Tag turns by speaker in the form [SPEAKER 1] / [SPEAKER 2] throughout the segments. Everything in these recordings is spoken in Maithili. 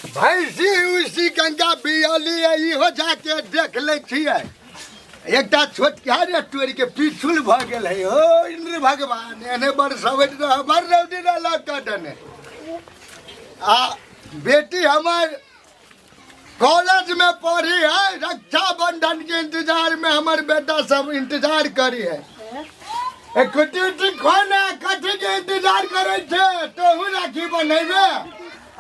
[SPEAKER 1] भैंसी उसी गंगा बियली है इहो जाके देख लै छियै। एकटा छोटका रे तोड़ि के पिछुल भऽ गेल है। ओ इंद्र भगवान एने बरसबैत रह बड़ रौदी रहल कटने। आ बेटी हमर कॉलेज में पढ़ी है, रक्षाबंधन के इंतजार में हमर बेटा सब इंतजार करी है। ए कुटी उटी खोना कथी के इंतजार करे छे? तोहू राखी बनेबे।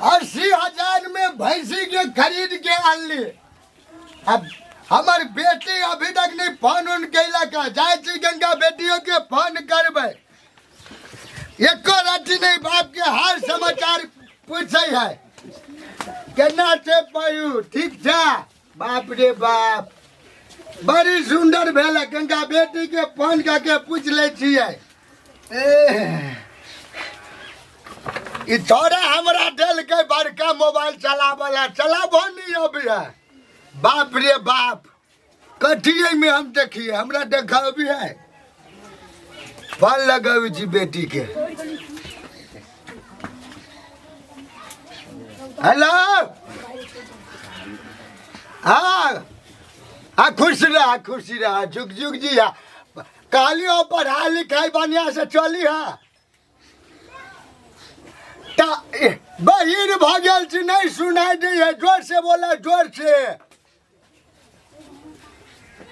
[SPEAKER 1] 80,000 में भैंसी के खरीद के आनली। अब हमर बेटी अभी तक नहीं फोन उन कैलक। जाय छी गंगा बेटियों के फोन करबै। एको राति नहीं बाप के हाल समाचार पूछे है, केना छै पयू, ठीक छै? बाप रे बाप, बड़ी सुंदर भेल। गंगा बेटी के फोन कऽ के पूछ लै छियै। ई छौड़ा हमरा देलकै बड़का मोबाइल चलाबऽ ला, चलाबऽ नहीं अबै है। बाप रे बाप, कथी एहिमे हम देखिए, हमरा देखा अभी है। फोन लगाबै छी बेटी के। हेलो, हाँ हाँ, खुश रह, खुश रह, जुग जुग जी। हाँ, कहलियो पढ़ाई लिखाई बढ़िया से चली है। बहिर भऽ गेल छी, नहीं सुनाई दै है, जोर से बोला, जोर से।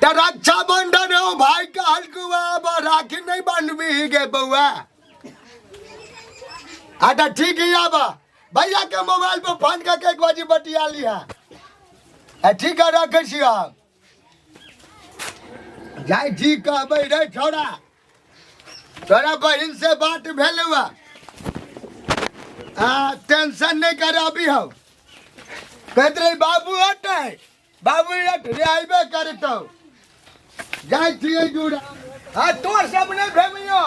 [SPEAKER 1] तऽ रक्षाबंधन हो भाई, कहलकू अब राखी नहीं बनबी गे बउआ। हाँ तऽ ठीक है, अब भैया के मोबाइल पर फोन करके एक बाजी बतिया ली है। ठीक है, रखे छी हम। जाइ छी कहबै रे छौड़ा, तोरा बहिन से बात भेल हुआ, आ टेंशन नहीं कर अभी। हम कहते रही बाबू हटे, बाबू हट रे, आइबे करतौ। जाइ छियै दूर। हाँ, तोर सब नहीं भेमियो।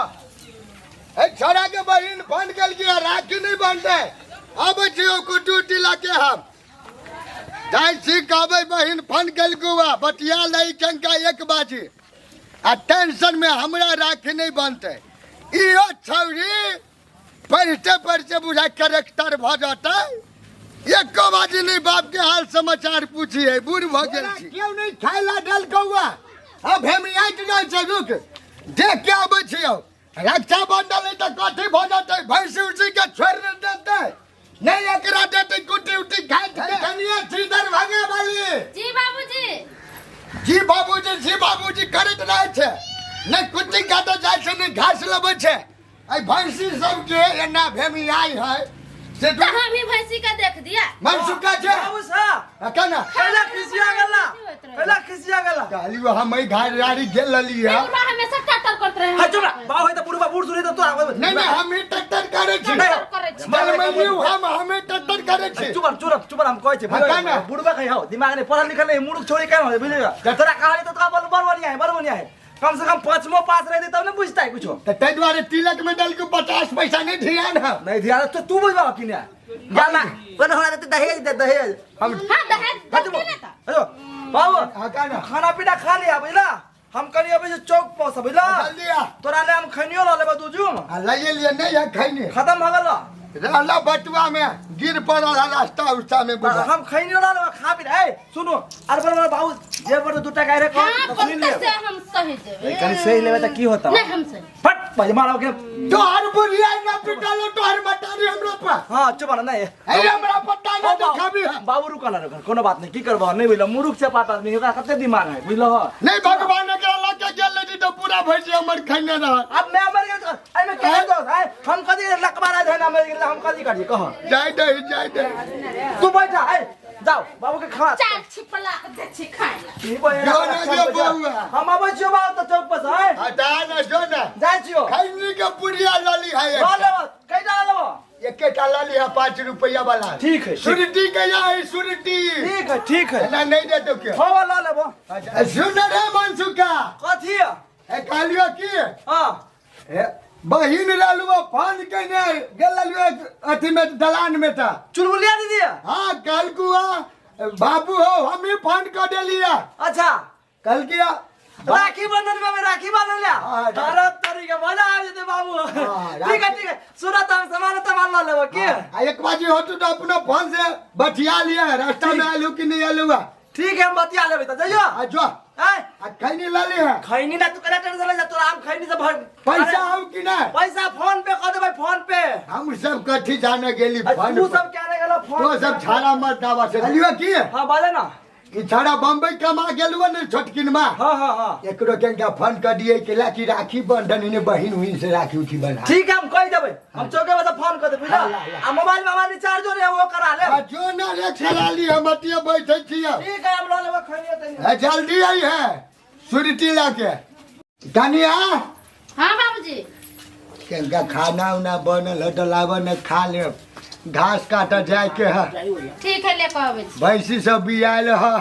[SPEAKER 1] ए छौड़ा के बहिन फोन केलकी, राखी नहीं बनते, आबै छियौ कुटु उटी लऽ के। हम जाइ छी कहबै बहिन फोन केलकू बा, बतिया लै कंका एक बाजी, आ टेंशन में हमरा राखी नहीं बनते। इहो छौड़ी पढ़ते पढ़ते बुझा करेक्टर भऽ जेतै, एको बाजी नहीं बाप के हाल समाचार पूछी है, बूढ़ भऽ गेल छी। क्यों नहीं खाय ला देलकौ? आ भेमियाइत रहै छै। रुक, देख के आबै छियौ। रक्षाबंधन है तऽ कथी भऽ जेतै? भैंसी उसी के छोड़ि देतै नहीं, एकरा देतै कुटी उटी खाइ छै। कनिए छी दरभंगा वाली।
[SPEAKER 2] जी बाबूजी।
[SPEAKER 1] जी बाबूजी, जी बाबूजी करैत रहै छै, नहि कुट्टी काटऽ जाइ छै, नहि घास लबै छै। एहि भैंसी सबके एना भेमियाइ है से
[SPEAKER 2] तो हम ही भैंसी का देख दिया।
[SPEAKER 1] मनसुखा छै।
[SPEAKER 3] बाबू साहब।
[SPEAKER 1] आ केना?
[SPEAKER 3] कैला खिसिया गेला? कैला खिसिया गेला?
[SPEAKER 1] कहलियो हम एहि घाड़ी गाड़ी गेल रहली है।
[SPEAKER 2] बुढ़वा हमेशा ट्रैक्टर करते रहे।
[SPEAKER 3] हाँ, चुप रह। बाबू है तो बुढ़वा बूढ़ सुनी तो तोरा
[SPEAKER 1] नहीं नहीं, हम ही ट्रैक्टर करै छी।
[SPEAKER 2] ट्रैक्टर करै छी।
[SPEAKER 1] जलमैलियो हम ही ट्रैक्टर करै छी।
[SPEAKER 3] चुप रह, चुप रह, चुप रह, हम कहै छी।
[SPEAKER 1] हाँ, कहना।
[SPEAKER 3] बुढ़वा कहि हौ, दिमाग नहीं, पढ़ल लिखल नहीं, मूर्ख छोड़ी केना होय, बुझलियै? तोरा कहानी तो तोरा बड़ बड़ बढ़िया है, बड़ बढ़िया है। कम से कम पांचमो पास रहते तब ने बुझता है कुछो।
[SPEAKER 1] तऽ ताहि दुआरे तिलक में डल के 50 पैसा नहीं ध्यान है।
[SPEAKER 3] नहीं ध्यान तो तू बुझबा कि ने जाला कोन हमरा देते दहेज दे, दहेज।
[SPEAKER 1] हम
[SPEAKER 2] हां, दहेज
[SPEAKER 3] हट
[SPEAKER 2] दे
[SPEAKER 3] जाओ।
[SPEAKER 2] ना ता।
[SPEAKER 3] हेलो बाबू,
[SPEAKER 1] हाँ, कहना।
[SPEAKER 3] खाना पीना खा लिया बुझला? हम कनी अबै जे चौक पर से बुझला?
[SPEAKER 1] जल्दी आ।
[SPEAKER 3] तोरा ले हम खनियो ल लेबा दू जुम।
[SPEAKER 1] आ लइए लिए नहीं है खैनी।
[SPEAKER 3] खत्म भ गेल।
[SPEAKER 1] रहला बटुआ में गिर पड़ल है रास्ता उस्ता में बुझा।
[SPEAKER 3] हम खैनियो ल लेबा, खा पी ए सुनो अरे बड़ बाबू जे बड़ दूटा गाय रे
[SPEAKER 2] हां,
[SPEAKER 3] कह सुनि
[SPEAKER 2] पत्ता
[SPEAKER 3] लियो।
[SPEAKER 2] से हम सही देबे।
[SPEAKER 3] कनी सही लेबे त की होता?
[SPEAKER 2] नहीं, हम सही।
[SPEAKER 3] फट पहिले मारो के।
[SPEAKER 1] तोहर बुढ़िया ना पिटलो तोहर मटारी हमरा पर।
[SPEAKER 3] हां, चुप रह नहीं।
[SPEAKER 1] ए हमरा पत्ता ना देखाबी है।
[SPEAKER 3] बाबू रुका ना, रुका, कोनो बात नहीं, की करबो नहीं बुझलो, मूर्ख से पात आदमी ओकरा कते दिमाग है बुझलो?
[SPEAKER 1] नहीं, भगवान एकरा लऽ के गेल रही तऽ पूरा भैंसी हमर खैने रह।
[SPEAKER 3] अब मैं मर गेल एहि में केहन दोष है? हम कथी लकवा रहे ना मर गेल, हम कथी करिए कह?
[SPEAKER 1] जाय दे, जाय दे।
[SPEAKER 3] तू बैठा, ए जाओ बाबू के खा।
[SPEAKER 2] चार छिपला के दे छी खाए ला।
[SPEAKER 3] ई बहिन
[SPEAKER 1] जो ना जो बउआ।
[SPEAKER 3] हम आबै छियो बाबू तऽ चौक पर से, आँय?
[SPEAKER 1] आ जा ना, जो ना।
[SPEAKER 3] जाइ छियो।
[SPEAKER 1] खैनी के पुड़िया लली है।
[SPEAKER 3] लऽ लेबऽ, कैटा लऽ लेबऽ?
[SPEAKER 1] एकेटा लली है, 5 रुपया वाला।
[SPEAKER 3] ठीक है, ठीक।
[SPEAKER 1] सुरटी के या सुरटी।
[SPEAKER 3] ठीक है, ठीक है।
[SPEAKER 1] ना नहीं दे तो के।
[SPEAKER 3] हाँ, लऽ लेबऽ।
[SPEAKER 1] सुन रे मनसुखा।
[SPEAKER 3] कथी है?
[SPEAKER 1] ए कहलियो की?
[SPEAKER 3] हाँ।
[SPEAKER 1] ए बहिन रहलुआ फोन केने गेल रहलुआ अथी में दलान में था।
[SPEAKER 3] चुलबुलिया दीदी?
[SPEAKER 1] हाँ, कहलकुआ बाबू हो, हम ही फोन कर देलिया।
[SPEAKER 3] अच्छा।
[SPEAKER 1] कहलकिया
[SPEAKER 3] राखी बंधन में हमें राखी बांधल ले
[SPEAKER 1] हाँ,
[SPEAKER 3] तारा तारी के मजा आ जेते बाबू।
[SPEAKER 1] हाँ,
[SPEAKER 3] ठीक है ठीक है, सुना तो हम सामान तमान ला लेबो की।
[SPEAKER 1] आ एक बाजी हो तो अपना फोन से बतिया लिया, रास्ता में आलू कि नहीं आलू।
[SPEAKER 3] ठीक है, हम बतिया लेबे त जइयो।
[SPEAKER 1] आ जो
[SPEAKER 3] आय
[SPEAKER 1] आ खैनी ला ली है।
[SPEAKER 3] खैनी ना तू कला टेंशन ले जा, तोरा हम खैनी से भर
[SPEAKER 1] पैसा आउ कि ना?
[SPEAKER 3] पैसा फोन पे कर देबै, फोन पे।
[SPEAKER 1] हम सब कथी जाने गेली
[SPEAKER 3] आ,
[SPEAKER 1] फोन
[SPEAKER 3] तू
[SPEAKER 1] पर।
[SPEAKER 3] सब क्या रे गेलो फोन
[SPEAKER 1] तो सब छाड़ा मत दावा से लियो की।
[SPEAKER 3] हां बाजे ना।
[SPEAKER 1] ई छाड़ा बम्बई कमा गेलुआ ने छोटकिन मा।
[SPEAKER 3] हां हां हां
[SPEAKER 1] एकरो केनका फोन कर दिए कि लाकी राखी बंधन इने बहिन हुइन से राखी उठी बंधा।
[SPEAKER 3] ठीक है, हम कह देबै, हम चौके पर से फोन कर देबै बुझला।
[SPEAKER 1] हाँ, ला, ला।
[SPEAKER 3] आ मोबाइल में हमार रिचार्ज हो रे वो करा ले।
[SPEAKER 1] आ जो ना रे छला ली हम अतिए बैठे छियै।
[SPEAKER 3] ठीक है, हम ल लेबै खैनी तनी।
[SPEAKER 1] है जल्दी आई है सुरती लाके कनिया।
[SPEAKER 2] हाँ बाबूजी।
[SPEAKER 1] केनका खाना उना बनल है तो लाबऽ ने खा ले, घास काट जाए के है।
[SPEAKER 2] ठीक है, लेके आबै छी।
[SPEAKER 1] भैंसी सब भी आयल है,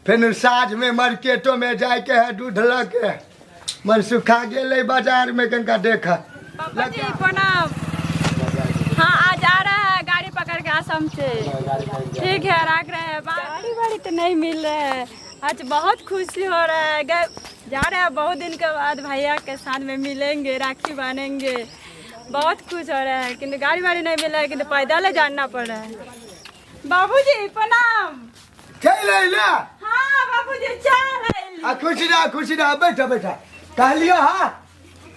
[SPEAKER 1] फिर साँझ में मार्केटो में जाए के है दूध लऽ के। मन सुखा गेलै बाजार में कनका देख।
[SPEAKER 4] पापा जी प्रणाम। हाँ आज आ रहा है गाड़ी पकड़ के असम से। ठीक है, रख रहे हैं। गाड़ी वाड़ी तो नहीं मिल रहा है। आज बहुत खुशी हो रहा है, जा रहे हैं बहुत दिन के बाद भैया के साथ में मिलेंगे, राखी बांधेंगे, बहुत खुश हो रहा है। किंतु गाड़ी वाड़ी नहीं मिल रहा है, किंतु पैदल ही जाना पड़ रहा है। बाबूजी प्रणाम।
[SPEAKER 1] चल अइला।
[SPEAKER 4] हाँ बाबूजी चल अइली।
[SPEAKER 1] आ खुशी रह, खुशी रह, बैठा बैठा। कहलियो हाँ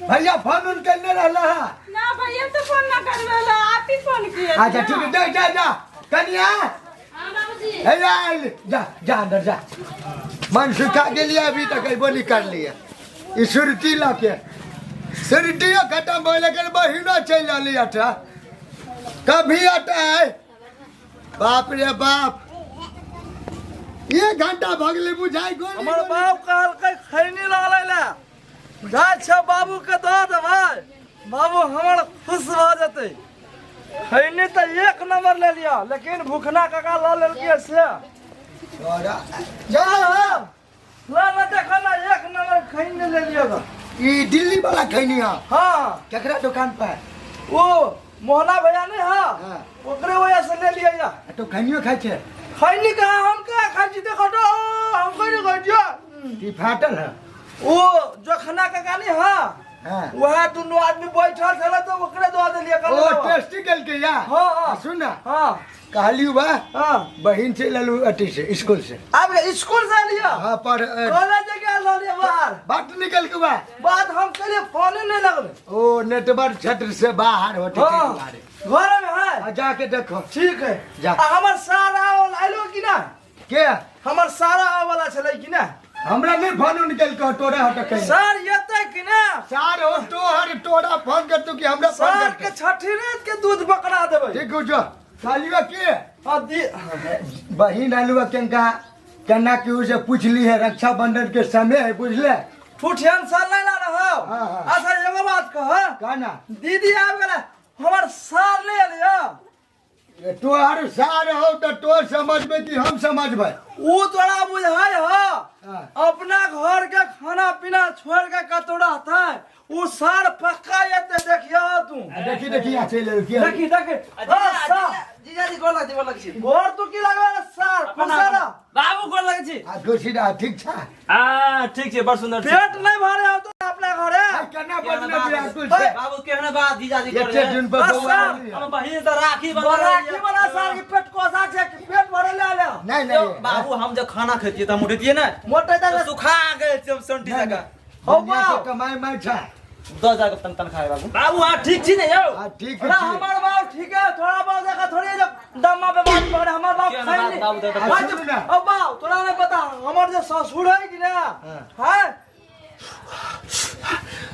[SPEAKER 1] भैया फोन उन करने रहला हा।
[SPEAKER 4] ना भैया तो फोन ना करवेला, आप ही फोन किए थे
[SPEAKER 1] अच्छा
[SPEAKER 4] ना।
[SPEAKER 1] ठीक है, जा जा जा कनिया।
[SPEAKER 2] हाँ बाबूजी।
[SPEAKER 1] हे आइल, जा जा अंदर जा। मन सुखा गेलिए अभी तक अइबो नहीं कर लिए। ई सुरती लके सुरतियो खत्म भऽ गेलै, बहिनो चलि रहली अठा कभी अटा है। बाप रे बाप, एक घंटा भऽ गेलै बुझाइ गोली।
[SPEAKER 3] हमर बाप कहलकै खैनी लऽ लै ला, जाइ छौ बाबू के दऽ देबै, बाबू हमर खुश भऽ जेतै। खैनी तऽ एक नंबर ले लिअ, लेकिन भूखना काका लऽ लेलकै से।
[SPEAKER 1] तोरा
[SPEAKER 3] जा ला ना देखो ना, एक नंबर खैनी ले लिअ ग।
[SPEAKER 1] ई दिल्ली वाला खैनी है।
[SPEAKER 3] हाँ।
[SPEAKER 1] केकरा दुकान पर?
[SPEAKER 3] ओ मोहना भैया नहीं है,
[SPEAKER 1] हाँ।
[SPEAKER 3] ओकरे वजह से ले लिया या।
[SPEAKER 1] तो खैनियो खाइ छै?
[SPEAKER 3] खैनी कहाँ हम कहाँ खाइ छी, देखो तो हम खैनी खाइ छियै।
[SPEAKER 1] ई फाटल है।
[SPEAKER 3] ओ जोखना काका नहीं है,
[SPEAKER 1] हाँ।
[SPEAKER 3] वह दुनू आदमी बैठल छलै तऽ ओकरे दऽ देलियै।
[SPEAKER 1] ओ टेस्टी केलकै या।
[SPEAKER 3] हाँ, हाँ।
[SPEAKER 1] सुन ना।
[SPEAKER 3] हाँ।
[SPEAKER 1] कहलियौ बा।
[SPEAKER 3] हाँ।
[SPEAKER 1] बहिन चलि एलू अथी से स्कूल से।
[SPEAKER 3] आब स्कूल से एलियै?
[SPEAKER 1] हाँ, पर
[SPEAKER 3] कॉलेज गेल रहलियै बाहर।
[SPEAKER 1] बात निकल के बा।
[SPEAKER 3] बात हम कहलियै फोने नहीं लगलै।
[SPEAKER 1] ओ नेटवर्क क्षेत्र से बाहर होते
[SPEAKER 3] हाँ।
[SPEAKER 1] दुआरे।
[SPEAKER 3] घर में है।
[SPEAKER 1] आ जाके देखो।
[SPEAKER 3] ठीक है।
[SPEAKER 1] जा।
[SPEAKER 3] आ हमर सारा आवल आइलो कि ना?
[SPEAKER 1] के?
[SPEAKER 3] हमर सारा आवला छलै कि ना?
[SPEAKER 1] हमरा नहीं फोन उन केल कह तोरा हट के।
[SPEAKER 3] सर एतै कि ना?
[SPEAKER 1] सार हो तोहर तोरा फोन कर तू कि हमरा फोन
[SPEAKER 3] सर
[SPEAKER 1] कर
[SPEAKER 3] के छठी रात के दूध पकड़ा देबै।
[SPEAKER 1] ठीक हो जो। कहलियो के?
[SPEAKER 3] हाँ, दी।
[SPEAKER 1] बहिन आलुआ केनका केना कि उसे पूछ ली है, रक्षाबंधन के समय है बुझले।
[SPEAKER 3] ठुठियन सर नहीं ला रहा हो।
[SPEAKER 1] हाँ, हाँ।
[SPEAKER 3] अच्छा एगो बात कह।
[SPEAKER 1] कहना।
[SPEAKER 3] दीदी आबि गेलै, हमर सार ले एलियो।
[SPEAKER 1] तोहर सार हो तो तोर समझबे कि हम समझबै?
[SPEAKER 3] ऊ तोरा बुझाइ हो।
[SPEAKER 1] हाँ।
[SPEAKER 3] अपना घर के खाना पीना छोड़ के कतौ रहतै, ऊ सार पक्का एतै, देखियो तू।
[SPEAKER 1] आ देखी देखी आ चलि एलौ की?
[SPEAKER 3] देखी देखी। हाँ, सार।
[SPEAKER 5] जीजाजी गोर लगै छी, गोर लगै छी।
[SPEAKER 3] गोर तू की लगबै सार?
[SPEAKER 5] अपना-
[SPEAKER 3] खुश रह।
[SPEAKER 5] बाबू गोर लगै छी।
[SPEAKER 1] आ खुशी रह, ठीक छ?
[SPEAKER 5] आ ठीक छै, बड़ सुंदर छै।
[SPEAKER 3] पेट नहीं भरे हो तो अपना घरे।
[SPEAKER 1] आ केना बदले व्याकुल
[SPEAKER 3] है।
[SPEAKER 1] छै?
[SPEAKER 5] बाबू केहन बात जीजाजी
[SPEAKER 1] एते
[SPEAKER 5] करे?
[SPEAKER 1] दिन पर
[SPEAKER 3] बस
[SPEAKER 1] बौआ
[SPEAKER 3] सार।
[SPEAKER 1] एलियै।
[SPEAKER 5] हम बहिन से राखी बंधल
[SPEAKER 3] राखी वाला सार के पेट कोसा छै कि पेट भरे ले ले।
[SPEAKER 1] नहीं, नहीं।
[SPEAKER 5] बाबू हम जब खाना खेतिए त हम उठतिए ने।
[SPEAKER 3] मोटे
[SPEAKER 5] तो सुखा गेल छै हम संटी
[SPEAKER 1] नहीं,
[SPEAKER 5] जका।
[SPEAKER 1] नहीं।
[SPEAKER 3] हो
[SPEAKER 1] दुनिया से
[SPEAKER 3] बाप।
[SPEAKER 1] कमाई माय छ।
[SPEAKER 5] 10,000 के तन तनखा है बाबू। बाबू हां ठीक छी ने यौ?
[SPEAKER 1] हां ठीक
[SPEAKER 3] अरे
[SPEAKER 1] छी।
[SPEAKER 3] हमार बाप ठीक है, थोड़ा बहुत देखा थोड़ी जो दम्मा पे बात पकड़े हमार बाप
[SPEAKER 5] केहन
[SPEAKER 3] खाई
[SPEAKER 5] बात
[SPEAKER 3] नहीं।
[SPEAKER 5] बाबू दे दे।
[SPEAKER 3] आज
[SPEAKER 1] सुन ना।
[SPEAKER 3] अब बाप तोरा नहीं पता हमार जो ससुर है कि ना,
[SPEAKER 1] हाँ।
[SPEAKER 3] है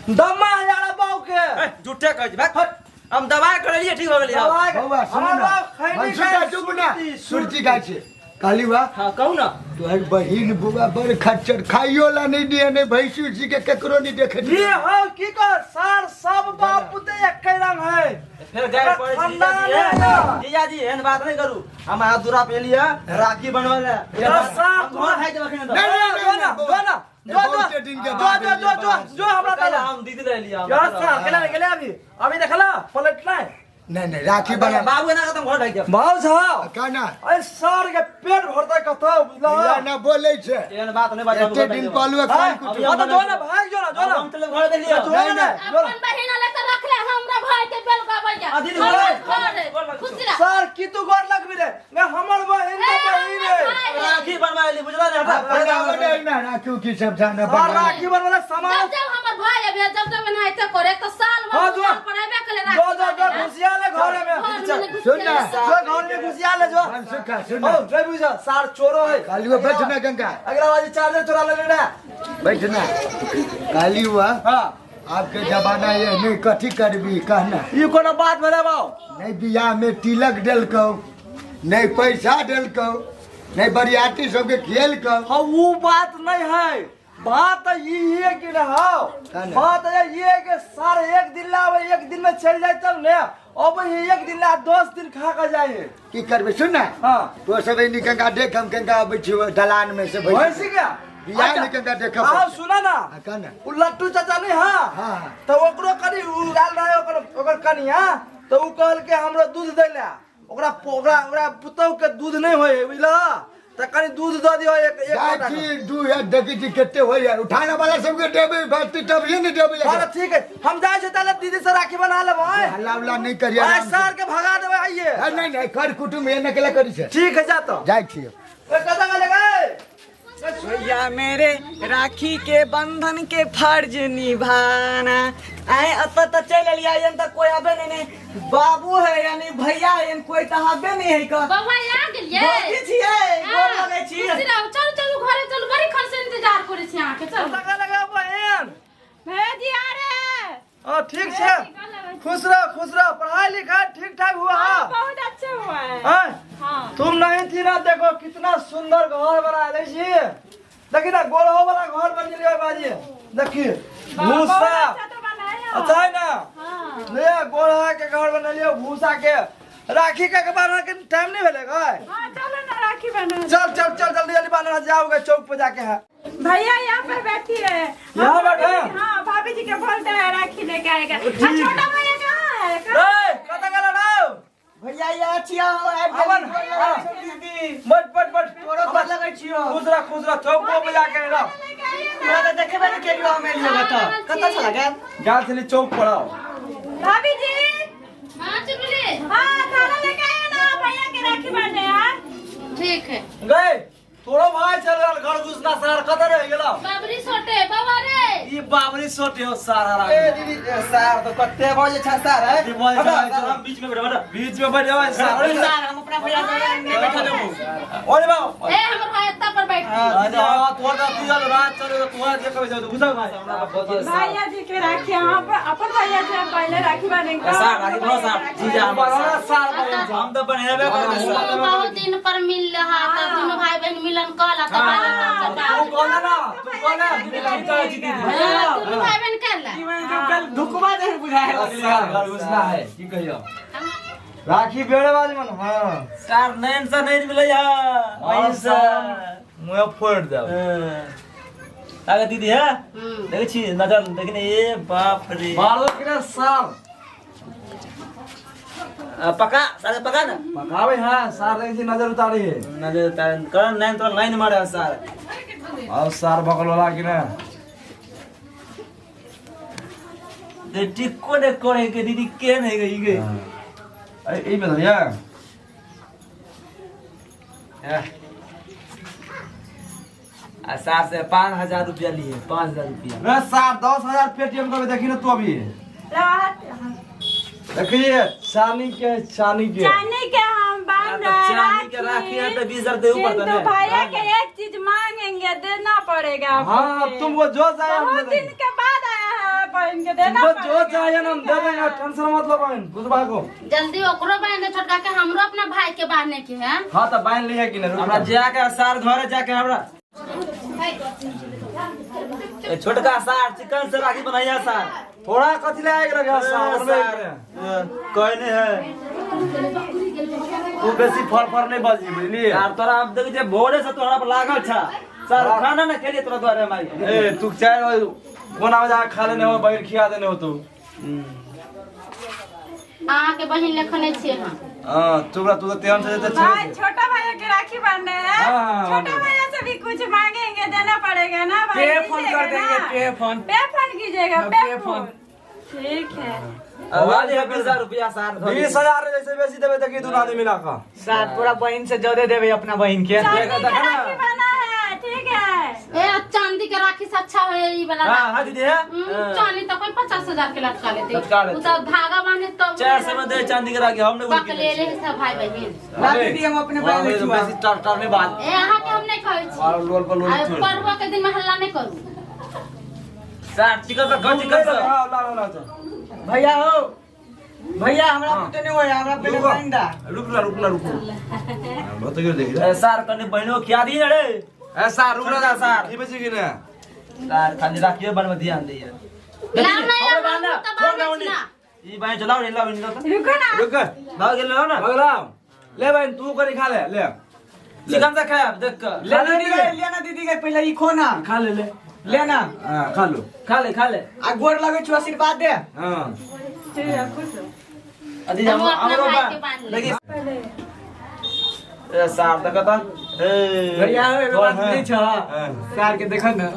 [SPEAKER 3] दम्मा हजार बाप के।
[SPEAKER 5] ए, झूठे कहै छी भाग। हम दवाई करेलिए ठीक हो गेलिए।
[SPEAKER 3] दवाई
[SPEAKER 1] बौआ सुन
[SPEAKER 3] हमार
[SPEAKER 1] ना।
[SPEAKER 3] बाप खाई नहीं
[SPEAKER 1] मनसुखा
[SPEAKER 3] खाई,
[SPEAKER 1] चुप ना।
[SPEAKER 3] सुरती,
[SPEAKER 1] सुरती गाय छै। कहली बा।
[SPEAKER 5] हां कहू ना।
[SPEAKER 1] तोहर बहिन बुआ बड़ खच्चर खाइयो ला नहीं दिए नहीं भैंसी उसी के केकरो नहीं देखे
[SPEAKER 3] ये हो की कर सार सब बाप पुते एक रंग है।
[SPEAKER 5] फिर गाय पड़े छी
[SPEAKER 3] खानदान
[SPEAKER 5] जीजाजी,
[SPEAKER 3] है।
[SPEAKER 5] जीजाजी एहन बात नहीं करू। हम अहाँ दूरा पे एलिए राखी बनवल है।
[SPEAKER 3] सार
[SPEAKER 5] हम घर खाइ देब अखन तऽ।
[SPEAKER 1] नहीं, नहीं,
[SPEAKER 3] जो ना,
[SPEAKER 1] नहीं,
[SPEAKER 3] जो ना,
[SPEAKER 1] ये
[SPEAKER 3] जो, जो,
[SPEAKER 1] बहुते दिन के
[SPEAKER 3] जो,
[SPEAKER 1] बाद
[SPEAKER 3] जो, जो, जो, जो हमरा
[SPEAKER 5] काल्हि
[SPEAKER 3] तला।
[SPEAKER 5] हम दीदी ले एलिए।
[SPEAKER 3] यार सार, केना गेलै अभी? अभी देखला, पलटलै।
[SPEAKER 1] नहीं नहीं राखी बना
[SPEAKER 5] बाबू एना खत्म घर ढाई देब
[SPEAKER 3] बाबू साहब
[SPEAKER 1] कहना
[SPEAKER 3] अरे सर के पेट भरतै कतौ बुझला
[SPEAKER 1] या ना बोलै छै
[SPEAKER 5] एहन बात नहीं बाजू
[SPEAKER 1] एते दिन पालुए
[SPEAKER 3] हाँ,
[SPEAKER 1] कोन कुटुम
[SPEAKER 3] हाँ तो जो ना भाग जो ना जो ना
[SPEAKER 5] हम चले घर दे लियो
[SPEAKER 3] जो ना
[SPEAKER 1] नहीं, नहीं।
[SPEAKER 3] जो ना।
[SPEAKER 2] अपन बहिन ले तो रख ले हमरा भाई के बेल गावैया
[SPEAKER 5] आ, दीदी,
[SPEAKER 2] हमर
[SPEAKER 5] घर
[SPEAKER 2] घर है। खुश रह
[SPEAKER 3] सर की तू गोर लगबी रे ने हमर बहिन
[SPEAKER 2] ए,
[SPEAKER 3] तो बहिन
[SPEAKER 2] हमर
[SPEAKER 3] है
[SPEAKER 2] भाई है।
[SPEAKER 5] राखी बनवा ली बुझला नहीं हटा
[SPEAKER 1] बनावट है ना राखी की सब जाना
[SPEAKER 3] सर
[SPEAKER 1] बना
[SPEAKER 3] राखी बनवाला सामान
[SPEAKER 2] जब जब हमर भाई अबे जब जब एनाहिते करे तो साल भर
[SPEAKER 3] हाँ,
[SPEAKER 2] दू
[SPEAKER 3] जो।
[SPEAKER 2] साल पर अबे करे
[SPEAKER 3] जो जो जो घुसिया ले घरे में
[SPEAKER 1] सुन ना।
[SPEAKER 3] जो घर में घुसिया ले जो
[SPEAKER 1] सुखा सुन
[SPEAKER 3] ओ रे बुझा सार चोरो है
[SPEAKER 1] काली बैठ ना गंगा
[SPEAKER 3] अगला बाजी चार्जर चुरा ले लेना
[SPEAKER 1] बैठ ना काली हुआ
[SPEAKER 3] हां
[SPEAKER 1] आपके जमाना ये नहीं कथी करबी कहना
[SPEAKER 3] ई कोनो बात भेलै बाऊ
[SPEAKER 1] नहीं बियाह में तिलक देलकौ नहीं पैसा देलकौ नहीं बरियाती सबके खियलकौ
[SPEAKER 3] हाँ वो बात नहीं है बात ई है कि ना हाँ
[SPEAKER 1] का ना?
[SPEAKER 3] बात ये है कि सर एक दिन ला आवे, एक दिन में चल जाए तब ने अब ये एक दिन ला 10 दिन खा के जाए
[SPEAKER 1] की करबी सुन ना
[SPEAKER 3] हाँ
[SPEAKER 1] तो सब एनी गंगा देख हम गंगा अबै छी दलान में से बैठ
[SPEAKER 3] वैसे क्या
[SPEAKER 1] बियाह में गंगा देखब
[SPEAKER 3] हाँ सुना ना
[SPEAKER 1] हाँ, का ना
[SPEAKER 3] उ लट्टू चाचा नहीं हाँ
[SPEAKER 1] हाँ।
[SPEAKER 3] तो ओकरो कनी उ आयल रहे ओकर ओकर कनिया तो उ कहल के हमरो दूध दै ला ओकरा ओकरा ओकरा पुतहु के दूध नहीं होय है बुझला त कनी दूध दऽ दियो एक एक
[SPEAKER 1] जाइ
[SPEAKER 3] लोटा के।
[SPEAKER 1] छी दू हजार देखै छी कते होइया उठाने वाला सबके देबै बाकी तभिए ने देबै
[SPEAKER 3] हाँ, ठीक है हम जाइ छी ताले दीदी से राखी बना लेबै
[SPEAKER 1] हल्ला उल्ला नहीं करिए
[SPEAKER 3] आइ
[SPEAKER 1] आराम से।
[SPEAKER 3] सर के भगा देबै आइए
[SPEAKER 1] अरे नहीं नहीं कर कुटुम्ब एना केला करी छै
[SPEAKER 3] ठीक है जा तो
[SPEAKER 1] जाइ छी
[SPEAKER 3] ए, कतऽ गेलै गै?
[SPEAKER 6] भैया मेरे राखी के बंधन के फर्ज निभाना आए अत त चल एलियै एहन त कोई आबे नहीं नहीं बाबू है यानी भैया है यानी कोई त आबे नहीं है का
[SPEAKER 2] बौआ आ गेलियै
[SPEAKER 6] भौजी छियै गोर लगै छी
[SPEAKER 2] खुश रहू चलू चलू घरे चलू बड़ी खन से इंतजार करै छी अहाँके चलू
[SPEAKER 3] कतऽ गेलै गै बहिन
[SPEAKER 4] भैया जी आ रहे हैं
[SPEAKER 3] हाँ ठीक छै खुश रहो खुश रहो पढ़ाई लिखाई ठीक ठाक हुआ
[SPEAKER 4] हाँ, बहुत अच्छा हुआ है
[SPEAKER 3] हाँ?
[SPEAKER 4] हाँ
[SPEAKER 3] तुम नहीं थी ना देखो कितना सुंदर घर बना ले छी देखी ना गोलहो वाला घर बन गेलियो बाजी देखी
[SPEAKER 4] बहुत
[SPEAKER 3] भूसा
[SPEAKER 4] अच्छा तो बनाया
[SPEAKER 3] अच्छा है ना
[SPEAKER 4] हाँ
[SPEAKER 3] ले गोलहा के घर बनेलियो भूसा के राखी के बांधने के टाइम नहीं भेले गए
[SPEAKER 4] हाँ चलो ना राखी बना
[SPEAKER 3] चल चल चल जल्दी जल्दी बांधना जाओगे चौक पे जाके है
[SPEAKER 4] भैया यहाँ पर बैठी है
[SPEAKER 3] यहाँ बैठे हैं?
[SPEAKER 4] हाँ भाभी जी के बोलते हैं राखी लेके आएगा आ, छोटा भैया कहाँ है कहाँ
[SPEAKER 3] ए कतऽ गेल रौ
[SPEAKER 6] भैया ये छियै आबि
[SPEAKER 3] आवन,
[SPEAKER 6] गेली, गोर लगै छी दीदी
[SPEAKER 3] बैठ बैठ बैठ
[SPEAKER 6] तोरो गोर लगै छियौ
[SPEAKER 3] खुश रह खुश रह चौक पे जाके रह
[SPEAKER 4] लेके आइए ना।
[SPEAKER 6] तोरा तऽ देखेबे नहि केलियौ हम एलियौ तऽ कतऽ छला गेल
[SPEAKER 3] गेल छली चौक पर आओ
[SPEAKER 4] भाभी जी
[SPEAKER 2] हाँ चुगली
[SPEAKER 4] हाँ खाना लेके आइए ना भैया के राखी बांधने यार
[SPEAKER 2] ठीक है
[SPEAKER 3] गए तोरो भाई चल गेल घर घुसना सार कतऽ रहि गेलौ
[SPEAKER 2] बाबरी सोटे बाबा रे
[SPEAKER 3] ई बाबरी सोटे हो सार हरा
[SPEAKER 5] ए दीदी ए, सार तो कते बजे छै सार है
[SPEAKER 3] हटा,
[SPEAKER 5] हम बीच में बैठो हटा।
[SPEAKER 3] बीच में बैठ जाओ सार
[SPEAKER 6] सार हम अपना भैया के नहीं बैठा देबो
[SPEAKER 3] ओरे बाबू
[SPEAKER 2] ए हमर भाई एत्ता पर बैठ
[SPEAKER 3] अरे हाँ, तोर तऽ अथी चल रात चल तोरा जे कहबै जाउ घुसक भाई
[SPEAKER 4] भैया जी के राखी यहाँ पर अपन भैया से हम पहले राखी बांधेंगे
[SPEAKER 5] सार राखी बनाओ सार जीजा हमर
[SPEAKER 3] बड़ा सार बन
[SPEAKER 5] हम तऽ बनेबे करबै सार
[SPEAKER 2] बहुत दिन पर मिल रहा था दोनों भाई बहन मिलन कल तो
[SPEAKER 3] तू कहला ना तू कहला
[SPEAKER 5] दीदी ठीक कहै छी दीदी
[SPEAKER 2] दोनों भाई बहन कर ला
[SPEAKER 6] कल धुकवा दे बुझाए
[SPEAKER 3] सार घर घुसना है की कहियो राखी बेड़े बाज मन हाँ
[SPEAKER 5] सार नैन से नहीं मिलै है वहीं से
[SPEAKER 3] मुँह फोड़ देब
[SPEAKER 5] आगे दीदी है देखै छी नजर देखने ए बाप रे
[SPEAKER 3] मारो कि ना सार
[SPEAKER 5] पका सारे पका ना
[SPEAKER 3] पकावे हाँ सार देखै छी नजर उतारी है
[SPEAKER 5] नजर तार कर नैन तोरा लाइन मारे है सार
[SPEAKER 3] और सार बगल वाला कि ना
[SPEAKER 5] दे टिको ने करे के दीदी के नहीं गई गई
[SPEAKER 3] अरे ई में धरिया
[SPEAKER 5] आ सार से 5000 रुपया लिए 5000 रुपया
[SPEAKER 3] रे सार 10,000 पेटीएम करबे देखी ना तू अभी देखिए चांदी के चांदी के
[SPEAKER 4] चांदी के हम बांध रहे हैं
[SPEAKER 5] चांदी के राखी है तो 20000 दे ऊपर
[SPEAKER 4] किंतु
[SPEAKER 5] तो
[SPEAKER 4] भैया के एक चीज मांगेंगे देना पड़ेगा आपको
[SPEAKER 3] हाँ
[SPEAKER 4] के।
[SPEAKER 3] तुमको जो चाहिए हम
[SPEAKER 4] बहुत
[SPEAKER 3] दे
[SPEAKER 4] दिन
[SPEAKER 3] देंगे
[SPEAKER 4] के बाद आया है बहन के देना
[SPEAKER 3] तुमको जो
[SPEAKER 4] पड़ेगा।
[SPEAKER 3] चाहिए ना हम दे देंगे टेंशन मत लो बहन बुझबा को
[SPEAKER 2] जल्दी ओकरो बांध दे छोटका के हमरो अपना भाई के बांधने के है
[SPEAKER 3] हाँ तो बांध लिया कि नहीं
[SPEAKER 5] हमरा जाके सार घरे जाके हमरा ए, छोटका सार चिकन से राखी बनाइया सार
[SPEAKER 3] थोड़ा कथी ले आएगा लगे सार में
[SPEAKER 5] कोई नहीं है
[SPEAKER 3] तू बेसी फर फर नहीं बजी बुझलिए
[SPEAKER 5] यार तोरा अब देख जे भोरे से तोरा पर लागल छा सर खाना ना खेलिए तोरा द्वारे हमारी
[SPEAKER 3] ए तू चाहे कोना में जाके खा लेने हो बाहर खिया देने हो तू
[SPEAKER 2] अहाँ के बहिन लेखने छियै हम।
[SPEAKER 7] हां, चुप रह तू, तो तेहन से जेते
[SPEAKER 4] भाई छोटा भैया के राखी बांधने हैं।
[SPEAKER 7] हाँ,
[SPEAKER 4] छोटा भैया से भी कुछ मांगेंगे, देना पड़ेगा ना भाई।
[SPEAKER 6] पे फोन कर
[SPEAKER 4] दीजिएगा
[SPEAKER 6] देंगे,
[SPEAKER 4] ना?
[SPEAKER 6] पे फोन।
[SPEAKER 4] पे फोन कीजिएगा,
[SPEAKER 6] हाँ,
[SPEAKER 4] पे
[SPEAKER 6] पे
[SPEAKER 4] फोन।
[SPEAKER 6] फोन।
[SPEAKER 4] ठीक है।
[SPEAKER 5] 20,000 रुपया सार।
[SPEAKER 7] 20,000 जैसे बेसी देबे त की दुनू आदमी मिला क।
[SPEAKER 6] सार तोरा बहिन से ज्यादा देबे अपना बहिन के।
[SPEAKER 4] चांदी
[SPEAKER 7] देखा,
[SPEAKER 4] के
[SPEAKER 7] देखा ना।
[SPEAKER 4] राखी बना है, ठीक है।
[SPEAKER 2] ए चांदी के राखी से अच्छा है ई वाला।
[SPEAKER 5] हां हां दीदी है।
[SPEAKER 2] चांदी तो कोई 50,000 के लटका लेते।
[SPEAKER 5] लटका लेते।
[SPEAKER 2] उ तो धागा बांधे तब
[SPEAKER 5] 400 में दे चांदी के राखी, हमने
[SPEAKER 2] पक ले ले सब भाई बहिन।
[SPEAKER 6] ना दीदी हम अपने बहिन ले छुआ।
[SPEAKER 7] बेसी टार टार में बात।
[SPEAKER 2] ए अहाँ के हम नहीं कहै छी।
[SPEAKER 7] और लोल पर लोल
[SPEAKER 2] आ
[SPEAKER 7] छोड़।
[SPEAKER 2] पर्व के दिन में हल्ला नहीं करू।
[SPEAKER 5] सार चिकन से घर चिकन से।
[SPEAKER 7] हां, ला ला ला।
[SPEAKER 6] भैया हो भैया, हमरा कुछ नहीं होया, हमरा पहले बहिन दा।
[SPEAKER 7] रुक ना, रुक ना, रुक। बहुत क्यों देख
[SPEAKER 5] ए सार कने बहिनो खिया दी ना रे।
[SPEAKER 7] ए सार रुक ना।
[SPEAKER 5] सार।
[SPEAKER 7] की बेची की ना?
[SPEAKER 5] सार खाली राखियो बन में ध्यान दिए।
[SPEAKER 2] लाओ ना यार,
[SPEAKER 5] हमरा बांध ना,
[SPEAKER 2] हम तो
[SPEAKER 5] छोड़ ना
[SPEAKER 2] बांधे
[SPEAKER 5] उन्हीं।
[SPEAKER 2] छी ना।
[SPEAKER 5] ई बाई चलाओ रे, लाओ इनका।
[SPEAKER 4] रुको ना।
[SPEAKER 7] रुक।
[SPEAKER 5] लाओ गेल लाओ ना।
[SPEAKER 7] भगराम ले बहन, तू करी खा ले ले।
[SPEAKER 5] चिकन से खाया देख कर।
[SPEAKER 6] ले दीदी के, ले ना दीदी के, पहले ई खो ना।
[SPEAKER 7] खा ले ले।
[SPEAKER 6] ले ना।
[SPEAKER 7] हां, खा लो।
[SPEAKER 5] खा ले खा ले।
[SPEAKER 6] आ गोर लगे छु, आशीर्वाद दे।
[SPEAKER 7] हां।
[SPEAKER 4] ठीक है, खुश हो।
[SPEAKER 5] अदी
[SPEAKER 2] हम
[SPEAKER 5] हम
[SPEAKER 2] अपना
[SPEAKER 5] हमरो
[SPEAKER 2] भाई
[SPEAKER 5] बा
[SPEAKER 2] के बांध ले।
[SPEAKER 5] देखी ए सार तक त ए
[SPEAKER 6] भैया हो एगो बात
[SPEAKER 7] हाँ।
[SPEAKER 6] नहीं छ। सार के देखो ना,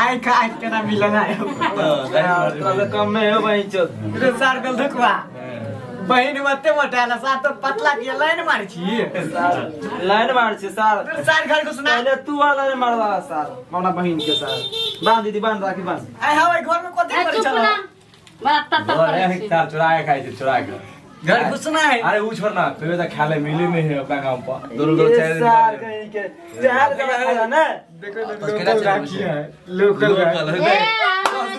[SPEAKER 6] आँख आँख केना मिलन आयो।
[SPEAKER 5] तोरा से कम में हो बहिन चोद।
[SPEAKER 6] रे सार गल धुकवा बहिन मते मोटाला, सार तो पतला के लाइन मार छी।
[SPEAKER 5] सार लाइन मार छी सार।
[SPEAKER 6] रे सार घर को सुना।
[SPEAKER 5] पहले तू वाला लाइन मारला सार, अपना बहिन के सार। बांध दीदी, बांध राखी बांध।
[SPEAKER 6] आइ हवे घर में कथी
[SPEAKER 2] ए
[SPEAKER 6] करै
[SPEAKER 2] चुप
[SPEAKER 6] छलो?
[SPEAKER 2] ना, बड़ा टट
[SPEAKER 7] और
[SPEAKER 2] करै
[SPEAKER 7] एक
[SPEAKER 2] छी।
[SPEAKER 7] तार चुरा के खाई छै, चुरा के।
[SPEAKER 6] घर घुसना है।
[SPEAKER 7] अरे ऊ छोड़ ना, तुझे तो खाले मिली नहीं है अपना गांव पर। दोनों दो
[SPEAKER 5] ये
[SPEAKER 7] चार दिन
[SPEAKER 5] सार
[SPEAKER 7] बाद।
[SPEAKER 5] कहीं के चार दिन है ना।
[SPEAKER 6] देखो लोकल राखी है, लोकल राखी।
[SPEAKER 2] ए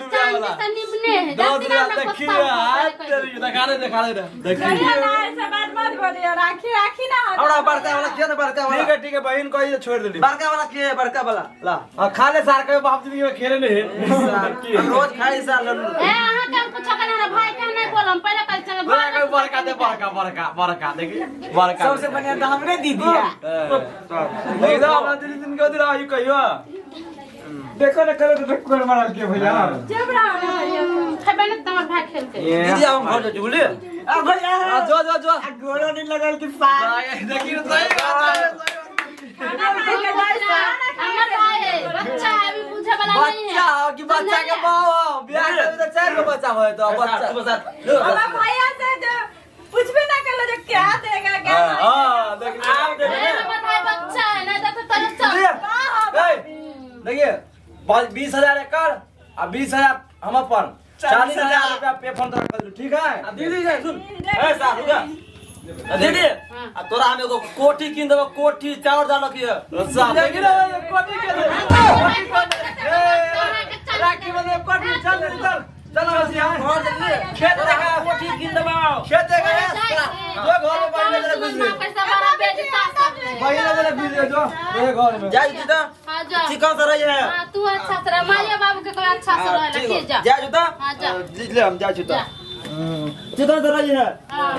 [SPEAKER 2] चांदी से निमने है।
[SPEAKER 7] 10
[SPEAKER 2] जाती ना
[SPEAKER 7] रुपया
[SPEAKER 2] हमरा
[SPEAKER 7] देखी
[SPEAKER 2] पत्ता
[SPEAKER 7] हाथ
[SPEAKER 2] ऊपर
[SPEAKER 7] तेरी दिखा दे, दिखा दे देखी।
[SPEAKER 4] भैया ना ऐसा बात मत बोलिए, राखी राखी ना होता।
[SPEAKER 5] हमरा बड़का वाला के ना, बड़का वाला।
[SPEAKER 7] ठीक है ठीक है, बहन कही तो छोड़ देली।
[SPEAKER 5] बड़का वाला के, बड़का वाला ला।
[SPEAKER 7] हां, खा ले सार के बाप जिंदगी में खेले नहीं।
[SPEAKER 5] हम रोज खाई सार लल्लू।
[SPEAKER 2] ए अहाँ के हम कुछो कहना ना भाई के नहीं बोलम, पहले कहै छै भाई।
[SPEAKER 7] बड़का बड़का दे, बड़का बड़का बड़का देखी बड़का।
[SPEAKER 6] सबसे बढ़िया तो हमरे दीदी है।
[SPEAKER 7] देखी तो अपना दीदी दिन के दिला ई कहियो।
[SPEAKER 6] देखो ना करे तो कोर मारल के भैया।
[SPEAKER 4] चुप रहो ना भैया।
[SPEAKER 2] खेबै ने तमर भाई खेलते।
[SPEAKER 5] दीदी हम घर जा बुझलिए।
[SPEAKER 6] आ भैया
[SPEAKER 5] आ जो जो जो।
[SPEAKER 6] आ गोड़ो नहीं लगल कि सार।
[SPEAKER 7] देखी तो सही बात है।
[SPEAKER 4] खाना खाए के जाए, खाना खाए
[SPEAKER 2] हमर
[SPEAKER 4] के
[SPEAKER 2] भाई है, बच्चा है अभी बुझे वाला नहीं है।
[SPEAKER 3] बच्चा हो कि बच्चा के बाप बियाह के तो चार गो बच्चा होय तो बच्चा।
[SPEAKER 5] तू बसा।
[SPEAKER 4] हमारा भैया से जो कुछ भी ना कर लो, जो क्या देगा क्या नहीं।
[SPEAKER 7] हां, देख
[SPEAKER 5] आप
[SPEAKER 2] ए,
[SPEAKER 5] देख।
[SPEAKER 2] हमर भाई बच्चा है ना तो तरस चल।
[SPEAKER 7] देखिए 20,000 एकर आ 20,000 हम अपन 40,000 रुपया पे फोन तोरा कर दू, ठीक है?
[SPEAKER 5] दीदी के सुन ए सार रुक दीदी। आ तोरा हम एगो कोठी किन देबो, कोठी चाउर दाल की है।
[SPEAKER 7] देखी ना कोठी के दे। राखी बंधे कोठी, चल चल चल बस यहाँ।
[SPEAKER 5] घर दे
[SPEAKER 7] खेत देखा।
[SPEAKER 5] कोठी किन देबो।
[SPEAKER 7] खेत देखा जो घर में बहिने जरा घुस गए।
[SPEAKER 2] पैसा बड़ा बेइज्जती सब है।
[SPEAKER 7] बहिने जरा घुस गए जो ये घर में।
[SPEAKER 5] जा दीदा
[SPEAKER 2] हां जा।
[SPEAKER 5] चिकन से रही है।
[SPEAKER 2] हां तू अच्छा से रह, माया बाबू के कोई अच्छा से रह ले जा।
[SPEAKER 5] जा जुता
[SPEAKER 2] हां जा।
[SPEAKER 5] ले हम जा जुता
[SPEAKER 2] जा।
[SPEAKER 5] चिकन से रही है।
[SPEAKER 2] हां।